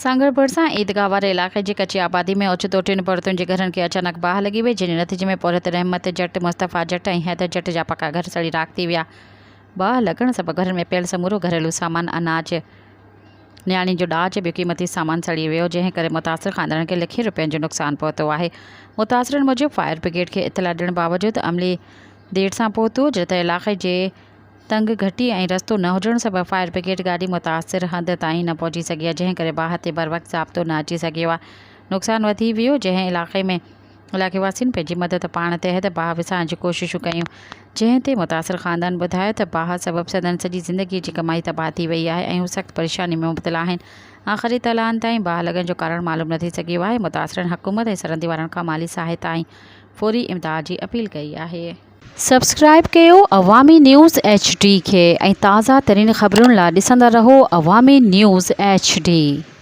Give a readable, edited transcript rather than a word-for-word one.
سانگهڙ ڀرسان عيدگاهه واري علائقي جي ڪچي آبادي ۾ اوچتو ٽن عورتن جي گهرن کي اچانڪ باهه لڳي وئي، جنهن جي نتيجي ۾ پورهيت رحمت جٽ، مصطفيٰ جٽ ۽ حيدر جٽ جا پڪا گهر سڙي راک ٿي ويا. باهه لڳڻ سبب گهرن ۾ پيل سمورو گهريلو سامان، اناج، نياڻين جو ڏاج ۽ ٻيو قيمتي سامان سڙي ويو، جنهن ڪري متاثر خاندانن کي لکين رپين جو نقصان پهتو آهي. متاثرن موجب فائر برگيڊ کي اطلاع ڏيڻ باوجود عملي دير سان پهتو، جڏهن ته علائقي جي تنگ گهٽي ۽ رستو نه هجڻ سبب فائر برگيڊ گاڏي متاثر هنڌ تائين نه پهچي سگهي آهي جنهن ڪري باهه تي بروقت ضابطو نه اچي سگهيو آهي نقصان وڌي ويو جنهن علائقي ۾ علائقي واسين پنهنجي مدد پاڻ تحت باهه وسائڻ جون ڪوششون ڪيون جنهن تي متاثر خاندان ٻڌايو ته باهه سبب سندن سڄي زندگي جي ڪمائي تباهه ٿي وئي آهي ۽ هو سخت پريشاني ۾ مبتلا آهن آخري اطلاعن تائين باهه لڳڻ جو ڪارڻ معلوم نه ٿي سگهيو آهي متاثرن حڪومت ۽ سرندي وارن کان مالي سهائتا ۽ فوري امداد جي اپيل ڪئي آهي. سبسڪرائب ڪيو عوامي نيوز ايڇ ڊي کي ۽ تازه ترين خبرن لا ڏسندا رهو عوامي نيوز ايڇ ڊي.